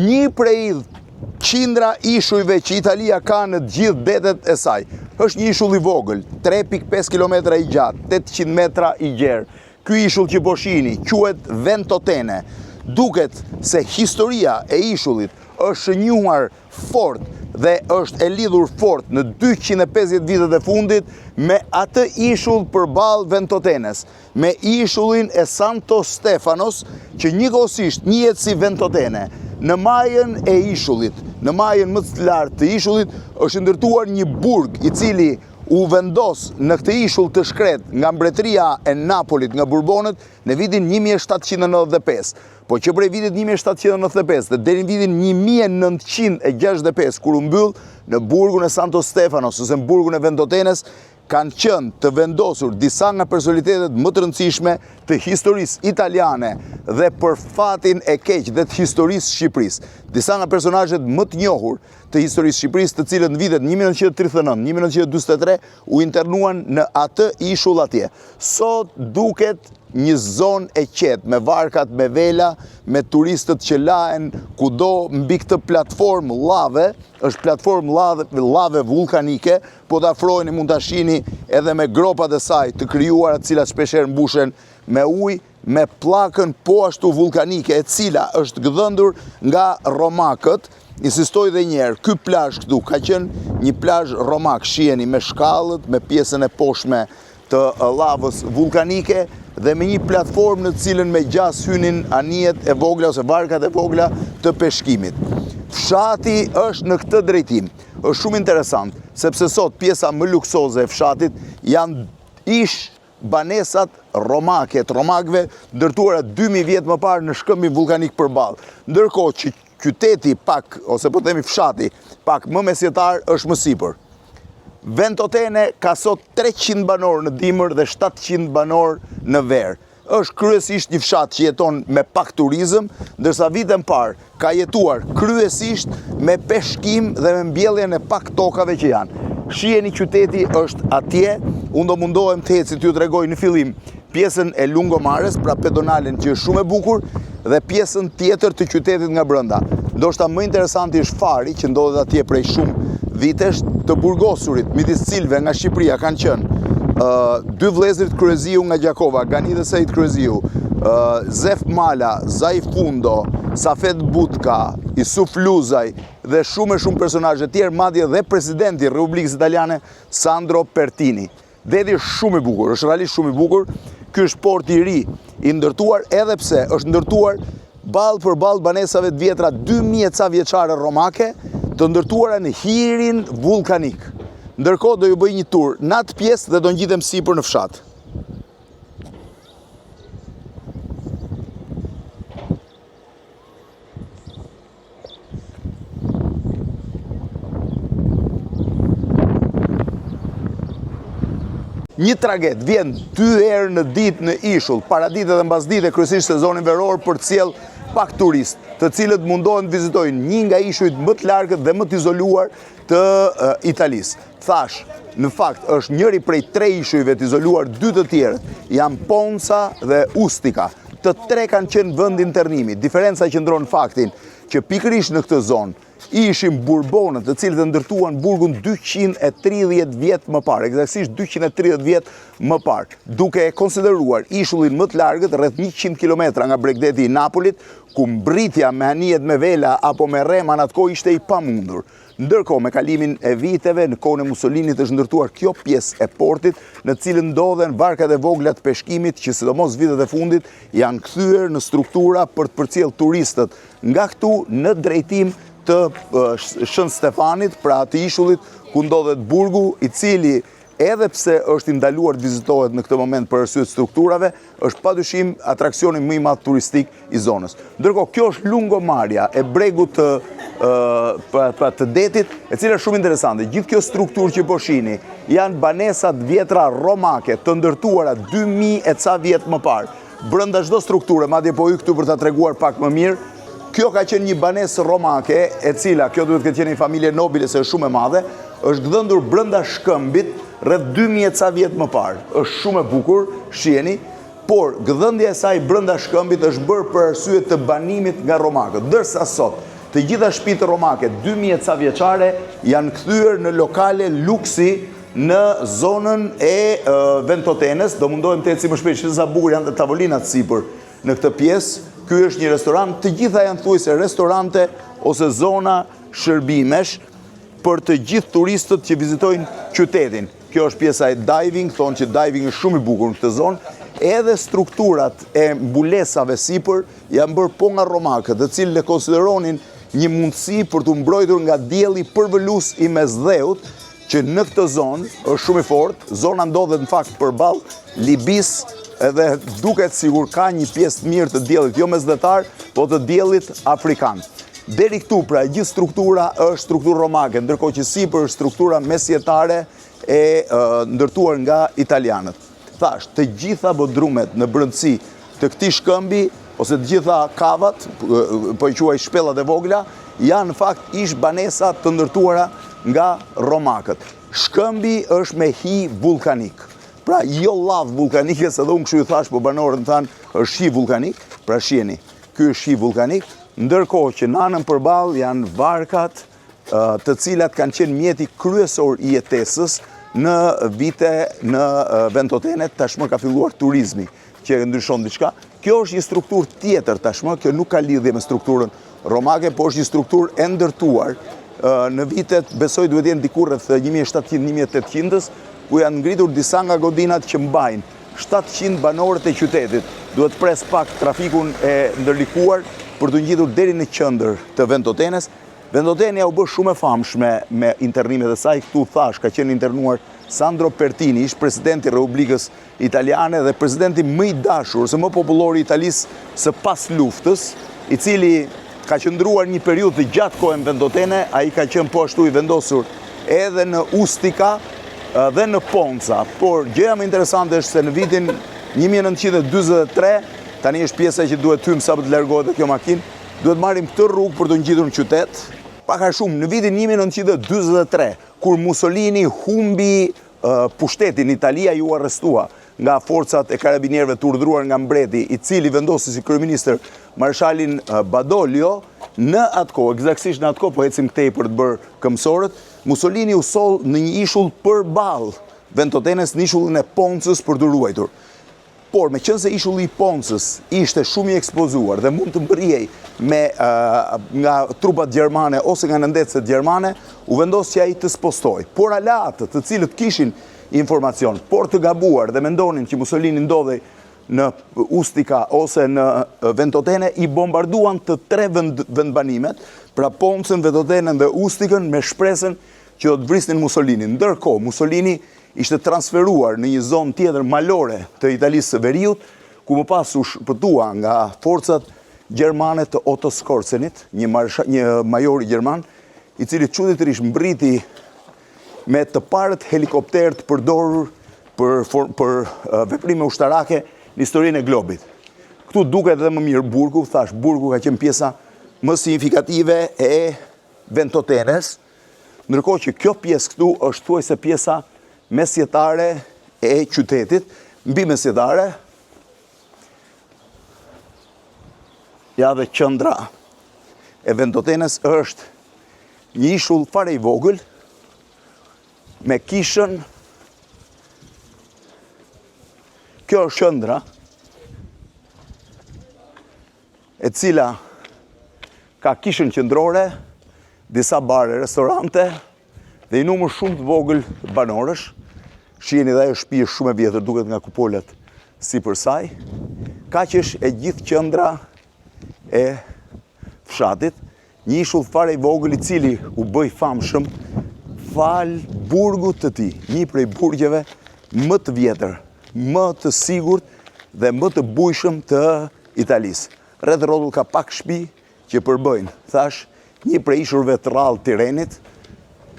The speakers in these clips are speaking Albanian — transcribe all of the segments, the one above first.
Një prej qindra ishujve që Italia ka në të gjithë detet e saj. Është një ishull i vogël, 3.5 km i gjatë, 800 metra i gjerë. Ky ishull që po shihni quhet Ventotene. Duket se historia e ishullit është shënjuar fort dhe është e lidhur fort në 250 vitet e fundit me atë ishull përballë Ventotenes, me ishullin e Santo Stefanos, që njëkohësisht njihet si Ventotene. Në majën e ishullit, në majën më të lartë të ishullit, është ndërtuar një burg i cili u vendos në këtë ishull të shkretë nga mbretëria e Napolit, nga Bourbonët, në vitin 1795. Po që prej vitit 1795 dhe deri në vitin 1965 kur u mbyll në burgun e Santo Stefanos ose në burgun e Ventotenes kanë qenë të vendosur disa nga personalitetet më të rëndësishme të historisë italiane dhe për fatin e keq dhe të historisë së Shqipërisë. Disa nga personazhet më të njohur të historisë së Shqipërisë, të cilët në vitet 1939, 1943 u internuan në atë ishull atje. Sot duket një zonë e qetë, me varkat me vela, me turistët që lahen kudo mbi këtë platformë llave, është platformë llave, llave vullkanike, po të afroheni mund ta shihni edhe me gropat e saj të krijuara, të cilat shpeshherë mbushen me ujë, me pllakën po ashtu vullkanike, e cila është gdhendur nga romakët, Insistoj dhe një herë, ky plazh këtu ka qenë një plazh romak, shiheni me shkallët, me pjesën e poshtme të llavës vullkanike dhe me një platformë në të cilën me gjasë hynin anijet e vogla ose varkat e vogla të peshkimit. Fshati është në këtë drejtim. Është shumë interesant, sepse sot pjesa më luksoze e fshatit janë ish banesat romake të romakëve, ndërtuara 2000 vjet më parë në shkëmbin vullkanik përballë. Ndërkohë që qyteti pak, ose po themi fshati, pak më mesjetar është më sipër. Ventotene ka sot 300 banorë në dimër dhe 700 banorë në verë. Është kryesisht një fshat që jeton me pak turizëm, ndërsa vite më parë ka jetuar kryesisht me peshkim dhe me mbjelljen e pak tokave që janë. Shiheni qyteti është atje, unë do mundohem të eci t'ju tregoj në fillim pjesën e Lungomares, pra pedonalen që është shumë e bukur, dhe pjesën tjetër të qytetit nga brenda. Ndoshta më interesanti është fari që ndodhet atje prej shumë vitesh, të burgosurit, midis cilëve nga Shqipëria kanë qenë dy vëllezërit Kryeziu nga Gjakova, Gani dhe Seit Kryeziu, Zef Mala, Zai Fundo, Safet Butka, Isuf Luzaj dhe shumë e shumë personazhe tjerë, madje dhe presidenti i Republikës Italiane Sandro Pertini. Deti është shumë i bukur, është realisht shumë i bukur. Ky është porti i ri i ndërtuar edhe pse është ndërtuar ballë për ballë banesave të vjetra 2000 e ca vjeçare romake, të ndërtuara në hirin vullkanik. Ndërkohë do ju bëj një tur në atë pjesë dhe do ngjitem sipër në fshat. Një traget vjen dy herë në ditë në ishull, paradite dhe mbasdite, kryesisht sezonin veror për të sjellë pak turistë, të cilët mundohen të vizitojnë një nga ishujt më të largët dhe më të izoluar të Italisë. Thashë, në fakt është njëri prej tre ishujve të izoluar, dy të tjerët janë Ponza dhe Ustika. Të tre kanë qenë vend internimi. Diferenca qëndron në faktin që pikërisht në këtë zonë ishin Bourbonët, të cilët e ndërtuan burgun 230 vjet më parë, ekzaktësisht 230 vjet më parë, duke e konsideruar ishullin më të largët rreth 100 kilometra nga bregdeti i Napolit, ku mbërritja me anijet me vela apo me rema në atë kohë ishte i pamundur. Ndërkohë, me kalimin e viteve, në kohën e Mussolinit është ndërtuar kjo pjesë e portit, në të cilën ndodhen varkat e vogla të peshkimit që sidomos vitet e fundit janë kthyer në struktura për të përcjellë turistët nga këtu në drejtim të Shën Stefanit, pra të ishullit ku ndodhet burgu, i cili edhe pse është i ndaluar të vizitohet në këtë moment për arsye të strukturave, është padyshim atraksioni më i madh turistik i zonës. Ndërkohë, kjo është lungomarja e bregut të pra, pra të detit, e cila është shumë interesante. Gjithë kjo strukturë që po shihni janë banesa të vjetra romake të ndërtuara 2000 e ca vjet më parë. Brenda çdo strukture, madje po hyj këtu për ta treguar pak më mirë, kjo ka qenë një banesë romake, e cila, kjo duhet të ketë qenë një familje nobile se është shumë e madhe, është gdhendur brenda shkëmbit rreth 2000 e ca vjet më parë. Është shumë e bukur, shiheni, por gdhendja e saj brenda shkëmbit është bërë për arsye të banimit nga romakët. Ndërsa sot, Të gjitha shtëpitë romake 2000 e ca vjeçare janë kthyer në lokale luksi në zonën e Ventotenes. Do mundohem të eci më shpejt, shih sa bukur janë dhe tavolinat sipër në këtë pjesë. Ky është një restorant, të gjitha janë thuajse restorante ose zona shërbimesh për të gjithë turistët që vizitojnë qytetin. Kjo është pjesa e diving, thonë që diving është shumë i bukur në këtë zonë. Edhe strukturat e mbulesave sipër janë bërë po nga romakët, të cilët e konsideronin një mundësi për t'u mbrojtur nga dielli përvëlues i Mesdheut, që në këtë zonë është shumë i fortë. Zona ndodhet në fakt përballë Libisë edhe duket sikur ka një pjesë të mirë të diellit, jo mesdhetar, po të diellit afrikan. Deri këtu, pra, e gjithë struktura është strukturë romake, ndërkohë që sipër është struktura mesjetare e ndërtuar nga italianët. Thashë, të gjitha bodrumet në brendësi të këtij shkëmbi, ose të gjitha kavat, po i quaj shpellat e vogla, janë në fakt ish banesa të ndërtuara nga romakët. Shkëmbi është me hi vullkanik. Pra, jo llavë vullkanike, se dhe unë kështu ju thashë, po banorët më thanë, është hi vullkanik, pra shiheni, ky është hi vullkanik, Ndërkohë që në anën përballë janë varkat të cilat kanë qenë mjeti kryesor i jetesës në vite në Ventotene, tashmë ka filluar turizmi që ndryshon diçka. Kjo është një strukturë tjetër tashmë, kjo nuk ka lidhje me strukturën romake, po është një strukturë e ndërtuar në vitet, besoj duhet jenë diku rreth 1700-1800-s, ku janë ngritur disa nga godinat që mbajnë 700 banorët e qytetit. Duhet të pres pak trafikun e ndërlikuar për t'u ngjitur deri në qendër të Ventotenes. Ventotenja u bë shumë e famshme me internimet e saj. Këtu thashë, ka qenë internuar Sandro Pertini, ish presidenti i Republikës Italiane dhe presidenti më i dashur ose më popullor i Italisë së pas luftës, i cili ka qëndruar një periudhë të gjatë kohe në Ventotene, ai ka qenë po ashtu i vendosur edhe në Ustika dhe në Ponca. Por gjëja më interesante është se në vitin 1943, tani është pjesa që duhet të hyjmë sapo të largohet dhe kjo makinë, duhet marrim këtë rrugë për t'u ngjitur në qytet. Pak a shumë në vitin 1943, kur Mussolini humbi pushtetin në Itali, ai u arrestua nga forcat e karabinierëve të urdhëruar nga mbreti, i cili vendosi si kryeministër marshalin Badoglio, në atë kohë, ekzaktësisht në atë kohë, po ecim këtej për të bërë këmbësorët, Mussolini u soll në një ishull përballë Ventotenes, në ishullin e Poncës për t'u ruajtur. Por, meqenëse ishulli i Poncës ishte shumë i ekspozuar dhe mund të mbërrihej me nga trupat gjermane ose nga nëndetëset gjermane, u vendos që ai të spostohej. Por aleatët, të cilët kishin informacion, por të gabuar dhe mendonin që Mussolini ndodhej në Ustika ose në Ventotene, i bombarduan të tre vendbanimet, pra Poncën, Ventotenën dhe Ustikën me shpresën që do të vrisnin Mussolinin. Ndërkohë, Mussolini ishte transferuar në një zonë tjetër malore të Italisë së Veriut, ku më pas u shpëtua nga forcat gjermane të Otto Skorzenit, një, marsha, një majori gjerman, i cili çuditërisht mbërriti me të parët helikopterë të përdorur për, për, për veprime ushtarake në historinë e globit. Këtu duket edhe më mirë burgu, thashë, burgu ka qenë pjesa më signifikative e Ventotenes, Ndërkohë që kjo pjesë këtu është thuajse pjesa mesjetare e qytetit, mbi mesjetare, ja dhe qendra e Ventotenes është një ishull fare i vogël, me kishën, kjo është qendra, e cila ka kishën qendrore, disa bare, restorante dhe një numër shumë të vogël banorësh. Shiheni dhe ajo shtëpi është shumë e vjetër, duket nga kupolat sipër saj. Kaq është e gjithë qendra e fshatit, një ishull fare i vogël i cili u bë i famshëm falë burgut të tij, një prej burgjeve më të vjetër, më të sigurt dhe më të bujshëm të Italisë. Rreth rrotull ka pak shtëpi që përbëjnë, thashë, një prej ishujve të rrallë të Tirenit,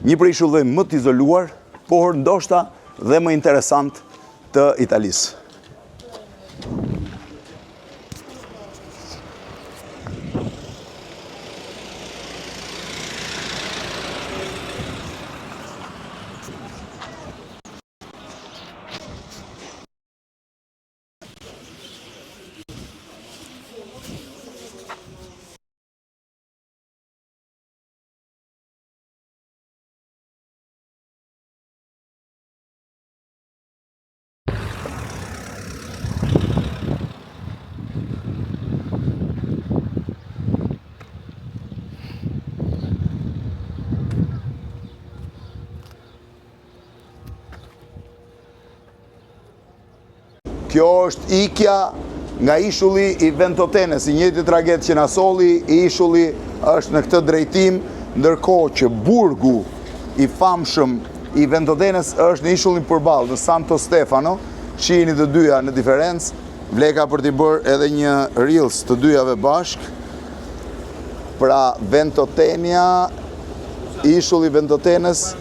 një prej ishujve më të izoluar, por ndoshta dhe më interesant të Italisë. Kjo është ikja nga ishulli i Ventotenes, i njëjti traget që na solli, ishulli është në këtë drejtim, ndërkohë që burgu i famshëm i Ventotenes është në ishullin përballë, në Santo Stefano, shihini të dyja në diferencë, vleka për t'i bërë edhe një reels të dyjave bashkë, pra Ventotenia, ishulli Ventotenes,